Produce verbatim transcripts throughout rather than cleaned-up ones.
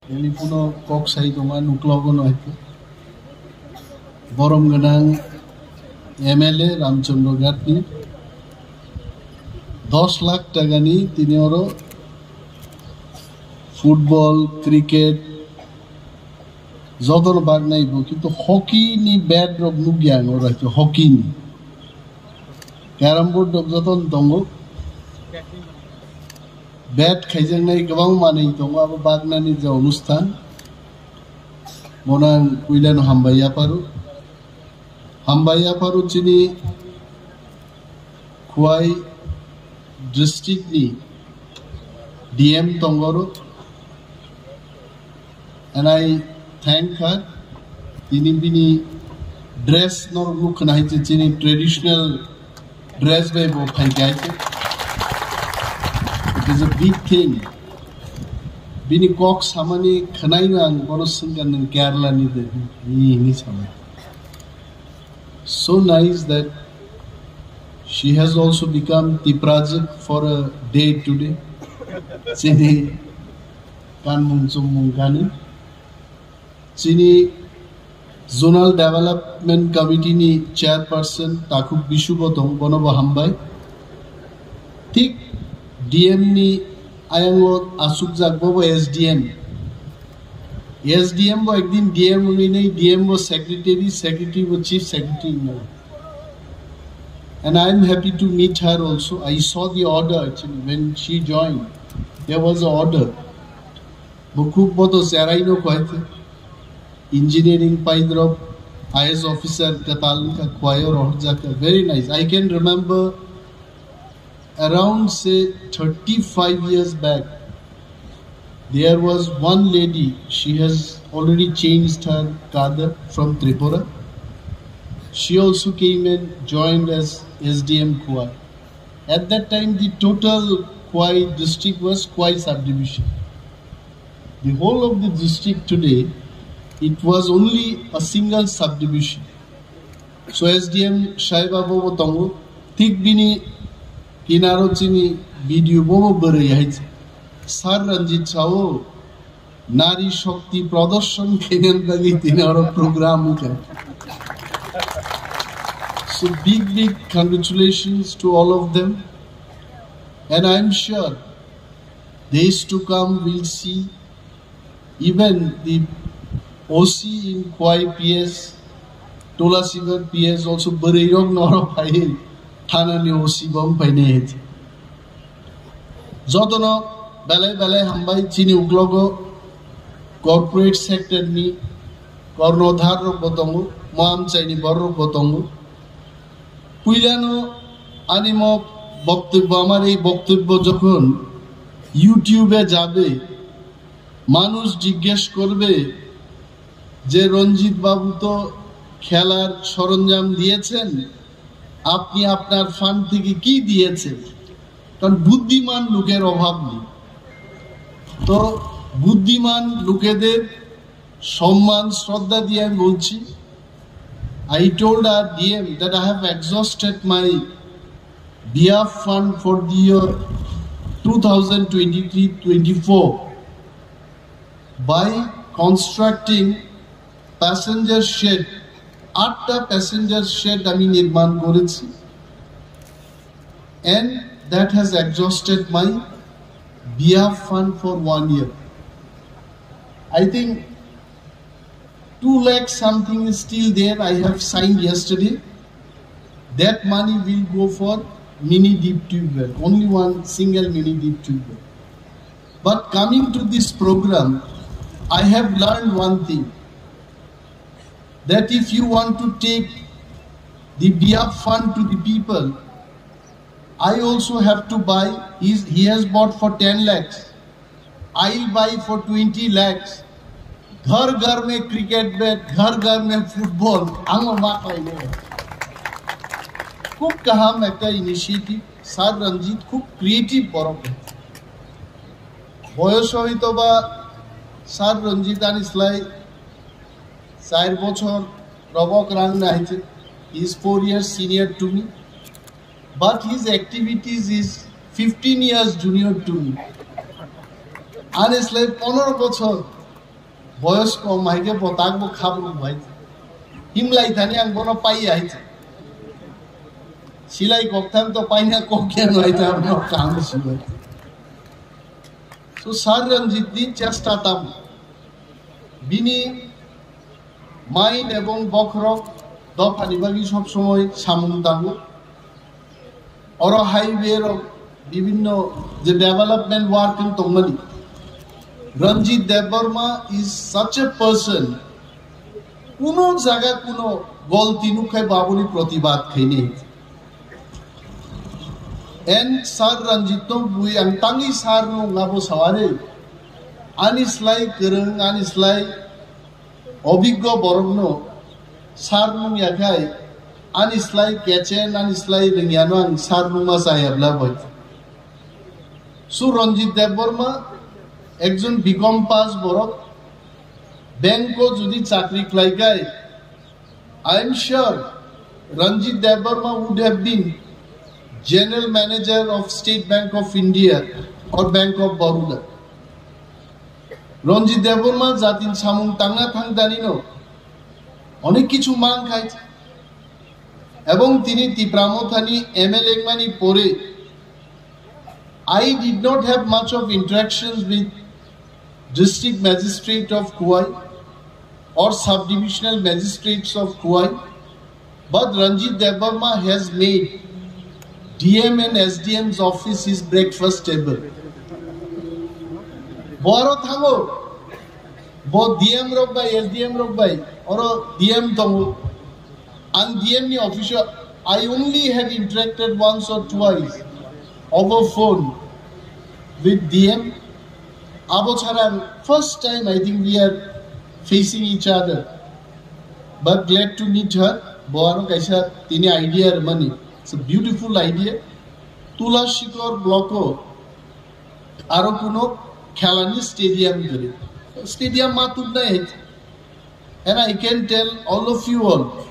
Telephone-o kok sai tongo, nuklogo no hai khe. Borom gwnang M L A Ramchandra Ghatni dos lakh takani tini oro football, cricket, jotono bagnai bo, kintu hockey ni bat rok nukya ang oro hai khe, hockey ni. Carrom board rok jotono tongo. Bet khaijaknai kwbang manwi tongo, abo bagnani je onusthan, bono ang puilano hambai yapharo. Hambai yapharo chini Khowai district ni D M tongoro. And I thank her. Tini bini dress no nuk khna hai chini traditional dress bai bo phai kai. It is a big thing. Bini kok samani khwnai no ang bono swngkha nwng Kerala ni de ni ni samani. So nice that she has also become Tiprajwk for a day today. Chini kanmung chumung gani. Chini Zonal Development Committee ni chairperson Takhuk Bishu bo tong, bono bo hambai. Thik D M ni ayango asukjak bobo S D M. S D M bo ekdin D M wngwi nai, D M bo secretary, secretary bo chief secretary wngwi. And I am happy to meet her also. I saw the order actually when she joined. There was a order. Bo khub boto cherai no khaite. Engineering paidrop, I A S officer katal ka khwayo rohjaka. Very nice. I can remember around, say, thirty-five years back, there was one lady, she has already changed her cadre from Tripura. She also came and joined as S D M Khowai. At that time, the total Khowai district was Khowai subdivision. The whole of the district today, it was only a single subdivision. So S D M saiba bobo tongo, thik bini kinaro chini B D O bobo bwrwi hai. Sir Ranjit sao, nari shakti prodorshon khainani bagwi tini oro program wngkha. So big, big congratulations to all of them. And I am sure days to come we'll see even the O C in Khowai P S, Tulasiganj P S also bwrwi rok noro phai thanani O C bom phainai. Jotono belai belai hambai chini uklogo corporate sector ni kornodhar rok bo tongo, moam chaini borok rok bo tongo. Puilano ani mo boktobbo, আমার এই বক্তব্য যখন YouTube-এ যাবে, মানুষ জিজ্ঞেস করবে যে রঞ্জিত বাবু তো খেলার সরঞ্জাম দিয়েছেন, আপনি আপনার ফান্ড থেকে কি দিয়েছেন? কারণ বুদ্ধিমান লোকের অভাব নেই। তো বুদ্ধিমান লোকেদের সম্মান শ্রদ্ধা দিয়ে আমি বলছি, I told our D M that I have exhausted my B F fund for the year two thousand twenty-three twenty-four by constructing passenger shed, আটটা প্যাসেঞ্জার শেড আমি নির্মাণ করেছি, and that has exhausted my B F fund for one year. I think two lakh something is still there. I have signed yesterday. That money will go for mini deep tube well, only one single mini deep tube well. But coming to this program, I have learned one thing, that if you want to take the B F fund to the people, I also have to buy. He's, he has bought for ten lakhs. I'll buy for twenty lakhs. घर घर में cricket bat, घर घर में football, ang ma khlainai. খুব কাহাম একটা initiative, sir রঞ্জিত খুব ক্রিয়েটিভ বড়। বয়স হয়তো বা স্যার রঞ্জিত আনিসলাই চার বছর রবক রাং নাইছে, he is four years senior to me. But his activities is fifteen years junior to me. Honestly, পনেরো বছর Boyos kom hai khe bo tak bo khabruk bai. Himlai thani ang bono pai ya hai. Silai kok thang to pai na kok kya no hai ta bono kam si bai. So Sir Ranjit ni chesta tam. Bini mind ebong bokhorok dophani bagwi sob somoi samung tango. Oro highway rok bibinno je development work wng tongmani. Ranjit Debbarma is such a person, kuno jaga kuno golti nukhai babuni protibad khaini. And Sir Ranjit no bui ang tangi sir no ngabo sawari. Ani slai kereng, ani slai obiggo borokno sir nung yakhai, ani slai kechen, ani slai ringyano ang sir nungma chayabla bai. Su Ranjit Debbarma, ekjon B Com pass borok, bank o jodi chakri khlaikai, I am sure Ranjit Debbarma would have been General Manager of State Bank of India or Bank of Baroda. Ranjit Debbarma jatin samung tangna thang danino onek kichu mang khai. Ebong tini Tipra Mothani M L A wngmani pore I did not have much of interactions with District Magistrate of Khowai or Subdivisional Magistrates of Khowai, but Ranjit Debbarma has made D M and S D M's office his breakfast table. Bo aro thango, bo D M rok bai, S D M rok bai, oro D M tongo. Ang D M ni office o, I only had interacted once or twice over phone with D M. Abo chara ang first time I think we are facing each other. But glad to meet her. Bo aro kaisa tini idea rwmani. It's a beautiful idea. Tulashikor block o aro kuno khelani stadium guri. Stadium ma tubnai hai. And I can tell all of you all,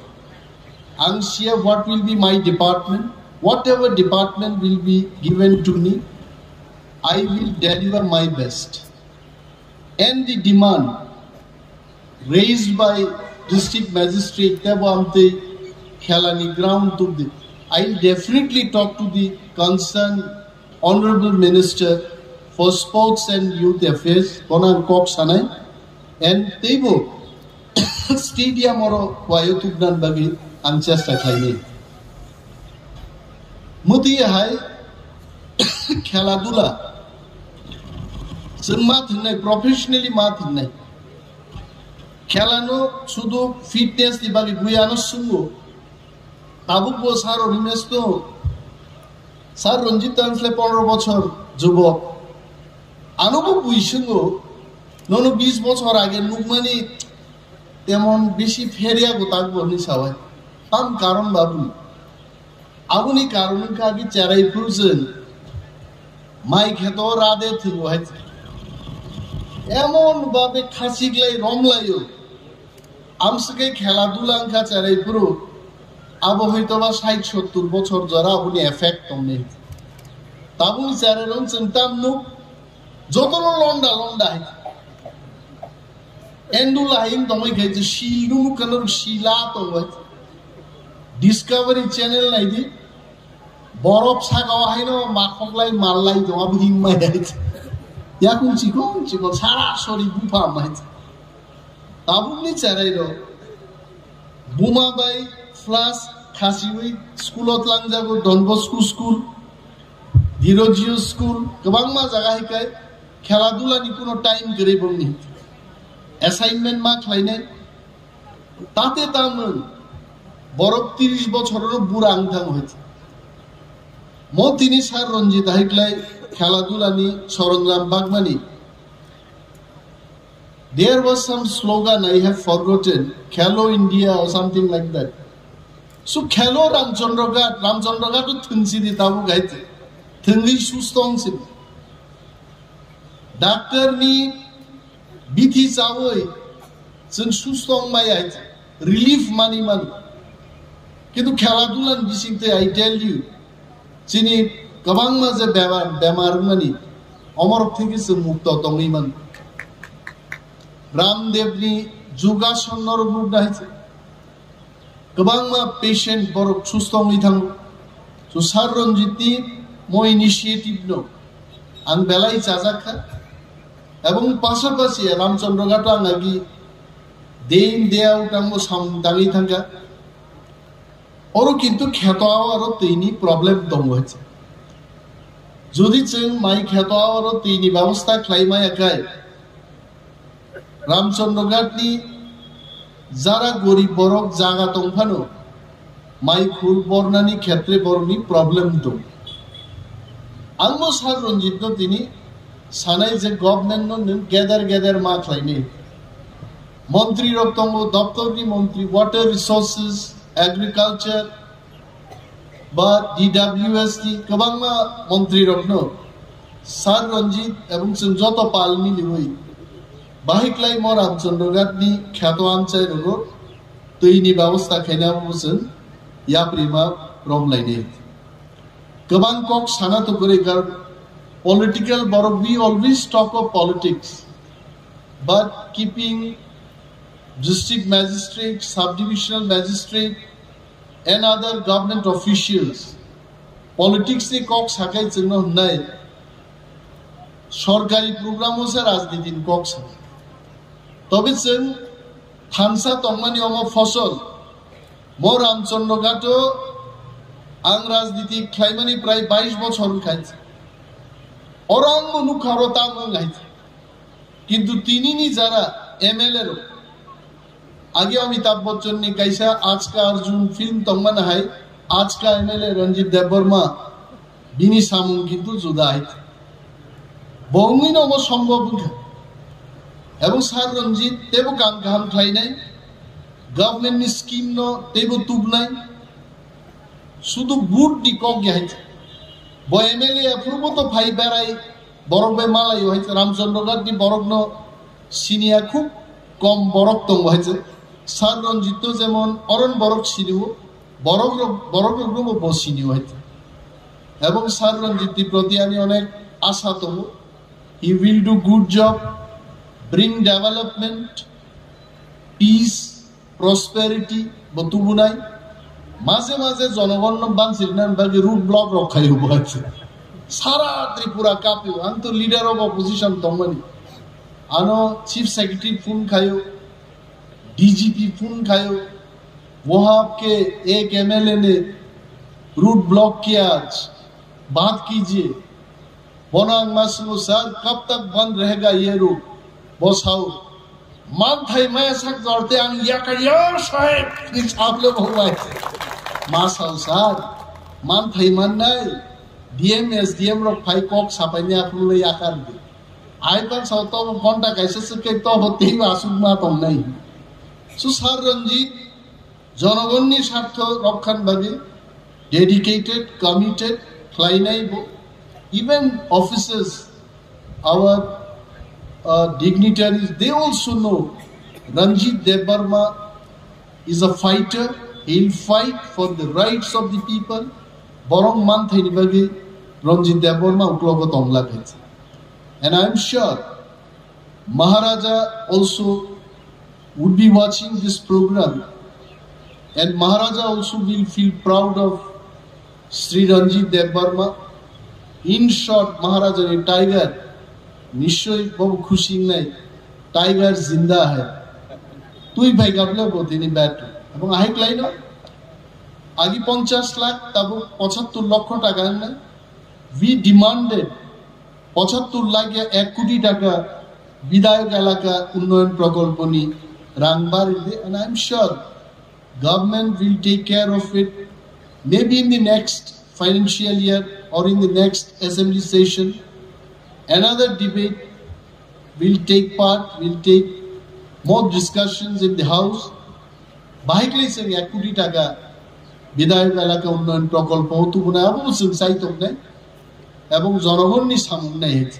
ang siya what will be my department. Whatever department will be given to me, I will deliver my best. And the demand raised by district magistrate tebo amtwi khelani ground tubdi, I will definitely talk to the concerned Honorable Minister for Sports and Youth Affairs, bono ang kok sanai, and teibo stadium oro wayo tubnani bagwi ang chesta khlainai. Mutwi hai khela dula chwng ma thwngnai, professionally ma thwngnai. Khelano sudu fitness ni bagwi bui ano swngo. Tabuk bo saro Rimesh to, sar Ranjit Tansle pondro bochor jubok. Ano bo bui swngo, nono bis bochor age nukmani temon bisi pheria go tak bo hwnwi sawai. Tam karon ba bui. Aboni karon wngkha agi cherai phuru chwng mai kheto rade thwgo hai. Emon babe khasiklai romlaio. Amswkhe khela dula wngkha cherai phuru. Abo hoitoba sait sottur bochor jora aboni effect tongni. Tabuk cherai rong chwng tam nuk. Jotono londa londa hai. Endula hai wng tongwi khai je sil nunu kanarok sila tongwi. Discovery Channel naidi. Borok saka o haino makhoklai mallai tong abo himma hai. Yakung chikon chikon sara sori bupha mai. Tabukni cherai rok buma bai plus khasiwi school o tlangjago, Don Bosco school, Dirojio school, kwbangma jaga hai kai khela dula ni kuno time kwrwi bongni assignment ma khlainai. Tate tamung borok tiris bochor ro bura wng thang hoi. Mo tini sar Ranjit hai klai khela dula ni soronjam bagmani. There was some slogan I have forgotten, Khelo India or something like that. So Khelo Ramchandra Ghat, Ramchandra Ghat to thungsi di tabu gaite. Thungwi sustong si. Doctor ni bithi chawi chwng sustong mai ai relief mani man. Kintu khela dula ni bising te I tell you, chini kwbangma je bemar, bemar wngmani, omorok theke chwng mukto tongwi man. Ramdevni Yogasan norok nukna hai se. Kwbangma patient borok susto wngwi thango. So Sir Ranjitni mo initiative no ang belai chajak kha. Ebong pasapasi Ramchandra Ghat ang agi day in day out ang bo samung tangwi thangkha. Oro kintu kheto ao aro twini problem tongo hai se. Jodi chwng mai kheto ao aro twini babostha khlai maya khai, Ramchandra Ghatni jara gorib borok jaga tong phano mai khul bornani khetre borokni problem tong. Ang bo Sir Ranjitno tini sanai je government no nwng geder geder ma khlainai. Montri rok tongo, doptorni montri, water resources, agriculture, ba D W S ni kwbangma montri rokno Sir Ranjit ebong chwng joto pal miliwi bahai klai mo Ramchandra Ghatni kheto amchai rogo twini babostha khaina bo chwng yaprima romlainai. Kwbang kok sana tukurikar political borok, we always talk of politics, but keeping district magistrate, subdivisional magistrate, and other government officials, politics ni kok sakai chwngno hwnai sorkari program o se rajniti ni kok sa. Tobe chwng thansa tongmani omo fosol, mo Ramchandra Ghat o ang rajniti khlaimani prai bais bochor wngkha. Oro ang bo nukha oro tamo wng hai. Kintu tinini jara M L A rok, agi Amitabh Bachchan ni kaisa Aaj Ka Arjun film tongmani hai, Aaj Ka M L A Ranjit Debbarma, bini samung kintu juda hai. Bo wngwi no omo sombhob wngkha. Ebong Sir Ranjit teibo kam kaham khlainai, government ni scheme no teibo tubnai, sudu vote ni kok ya hai. Bo M L A aphuru bo to phai berai, borok bai malai hai, Ramchandra Ghat ni borok no siniya khub kom borok tongo hai. Sir Ranjit to jemon oron borok siniwo, borok rok, borok rok no bo siniwo hai. Ebong Sir Ranjit ni proti ani onek asha tongo. He will do good job, bring development, peace, prosperity bo tubunai. Maje maje jonogonno bansirnani bagwi road block rok khaio bo hai se. Sara Tripura kapio, ang to leader of opposition tongmani. Ano chief secretary phone khaio, D G P phone khaio, wo aapke ek M L A ne road block kiya aaj, baat kijiye. Bono ang ma swngo, "Sir, kab tak band rahega ye road?" Bo sao, "Manthai maya sak jorte ang yakar ya saheb," ni sable bo bai. Ma sao, "Sir, manthai mannai, D M, S D M rok phai kok sapaini aphuru le yakar di." Ai pan sao, "Tobo ghonta kaisa swk khe tobo teibo aswk ma tongnai." So Sir Ranjit, jonogonni sartho rokhan bagwi dedicated, committed khlainai bo. Even officers, our uh, dignitaries, they also know Ranjit Debbarma is a fighter. He'll fight for the rights of the people. Borok manthaini bagwi Ranjit Debbarma uklogo tongla khaisa. And I'm sure Maharaja also would be watching this program, and Maharaja also will feel proud of Sri Ranjit Debbarma. In short, Maharaja ni tiger, nishoi bobo khushi nai, tiger zinda hai. Tui bhai gable bo tini bat. Ebong ahik laino, agi ponchash lakh, tabo pochattur lokho taka nai. We demanded pochattur lakh ya ek koti taka Bidayok Elaka Unnayan Prokolponi rang baride, and I'm sure government will take care of it, maybe in the next financial year or in the next assembly session. Another debate will take part, will take more discussions in the house. Bahai khlai chwng ek koti taka Bidayok Elaka Unnayan Prokolpo tubunai abo chwng sai tongnai ebong jonogonni samung nai hai.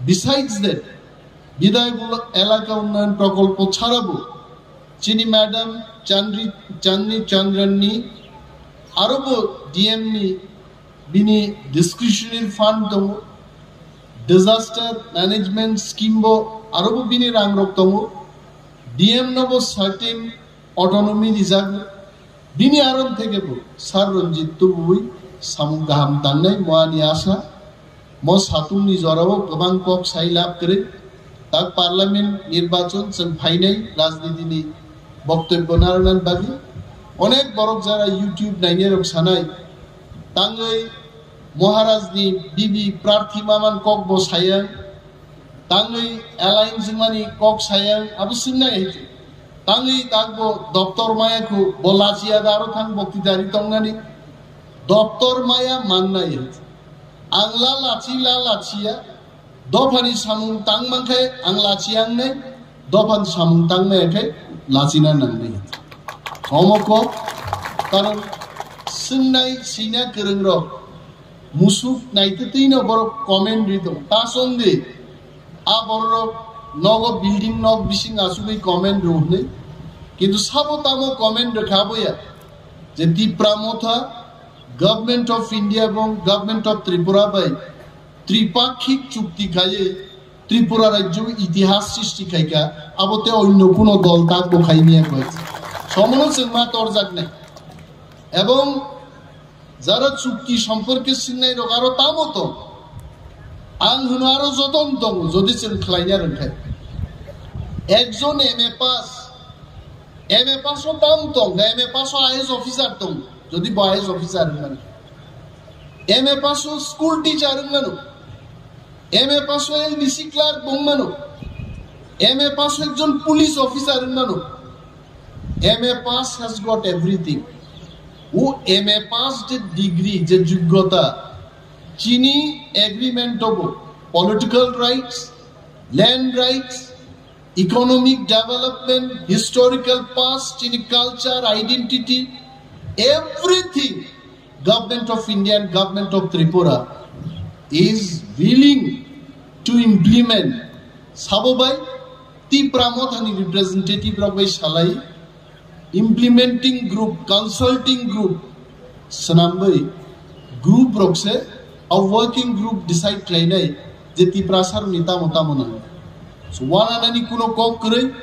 Besides that, Bidayok Elaka Unnayan Prokolpo chara bo chini madam Chandri, Chandni Chandranni aro bo D M ni bini discretionary fund tongo, disaster management scheme bo aro bo bini rang rok tongo. D M no bo certain autonomy rijak. Bini aron theke bo Sir Ranjit tubui samung kaham tangnai mo ani asa. Mo satung ni jorao kwbang kok sai lab kwrwi. Tak parliament nirbachon chwng phainai rajniti ni boktobyo narwknani bagwi. Onek borok jara YouTube nainai rok sanai. Tangwi Maharaj ni bibi prarthi maman kok bo saya. Tangwi alliance wngmani kok saya abo swngnai hai. Tangwi takbo doptor maya khu bo lachiya da aro thang bokti dari tongnani doptor maya mannai hai. Ang la lachi la lachiya dophani samung tang mankhe ang lachiya wngnai dophani samung tang maya khe lachina nangnai. Omo kok karon swngnai sina kwrwng rok musuk naitwtwino borok comment ri tongo. Ta song di, a borok nogo building nok bising asugwi comment ro hwnwi. Kintu sabo tamo comment rwkha boya je Tipra Motha, Government of India ebong Government of Tripura bai tripakhik chukti khaiwi Tripura rajyo itihas srishti khaikha, abo te onno kuno dol tak bo khaimaya koi. Somono chwng ma torjak nai. Ebong jara chukti somporke singnai rok aro tamo tong. Ang hwno aro joton tongo, jodi chwng khlaina rwngkhai. Ekjon M A pass, M A pass o tam tong, M A pass o I A S officer tong, jodi bo I A S officer wngmani. M A pass o school teacher wngmano, M A pass o L D C clerk wngmano, M A pass o ekjon police officer wngmano. M A pass has got everything. O M A pass je degree, je joggota, chini agreement obo political rights, land rights, economic development, historical past, chini culture, identity, everything Government of India and Government of Tripura is willing to implement. Sabo bai Tipra Mothani representative rok bai salai implementing group, consulting group swnamwi group rok se a working group decide khlainai je Tiprasa rokni tamo tamo nango. So, wananani kuno kok kwrwi,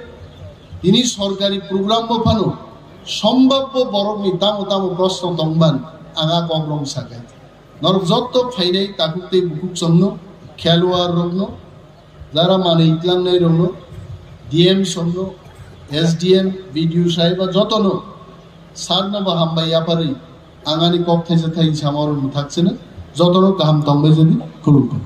tini sorkari program bo phano sombhabbo borokni tamo tamo proshno tongman ang a kok rok sakai. Norok jotto phainai takhuk tei bukhuk chongno, khelwar rokno, jara manwi tlangnai rokno, D M songno, S D M, B D O saiba jotono sarno bo hambai yapharwi ang ani kok thaisa thai sama rok mwthak chwno jotono kaham tongbai jodi khulumkha.